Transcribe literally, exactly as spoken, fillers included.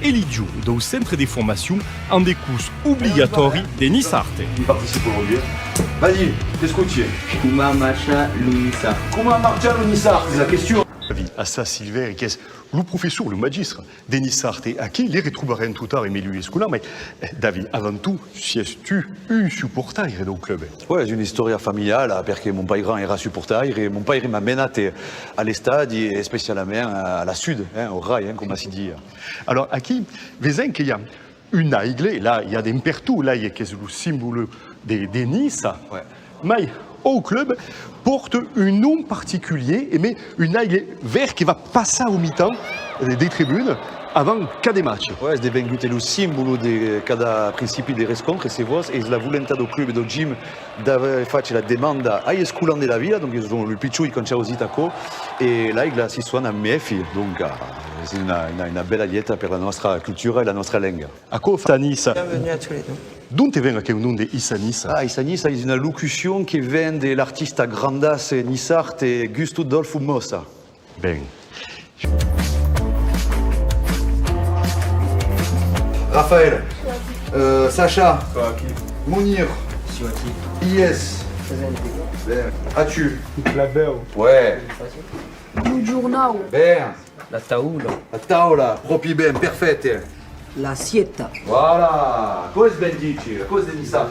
Elidiu dau Centre de Formacion an de cors obligatòri de niçard. Il participe aujourd'hui. Vas-y, t'escouti. Coma marcha lo niçard? Coma marcha lo niçard, es la question. David, a Sas Silvèri, qu'es lo professor, lo magistre de niçard, e aquí li retrobarem tot ara emé lu escolans, mai, eh, David, avant tot, siás tu un suportaire dau club? Ouais, es una istòria familiala, perque mon pairan èra suportaire, e mon paire m'a menat, eh, a l'estadi, e especialament a la Sud, hein, au Rai, hein, coma si di. Alors, aquí, vesèm que i a un aigle, e là, i a d'en pertot, l'aigle qu'es lo simbol de, de Niça. Ouais. Mai, au club, pòrta un nom particulier, emé un aigle verd que va passar au mitan, eh, dei tribunas avant cada match. Ouais, es devengut lo simbol de cada principi de rescontre, se vòs, es la volentat dau club e dau Jim d'aver fach la demanda ai escolans de la vila, donc, son lu pichoi qu'an chausit aquò, e l'aigle si sona Mèfi, donc, ah, es una, una, una bèla lieta per la nòstra cultura e la nòstra lenga. Aquò fa Issa Nissa. Bienvenue à tous les deux. D'ont te ven aqueu nom de Issa Nissa? Ah, Issa Nissa es una locucion que ven de l'artista grandàs niçard Gusto Dolfo Mossa. Ben. Raphaël. Euh, Sacha. Mounir. Yes. Ben. As-tu? La bèu. Ouais. Lo jornau. Ben. La taula. La taula, pròpi ben, perfècte. L'assieta. Voilà, aquò es ben dich, aquò es de niçard.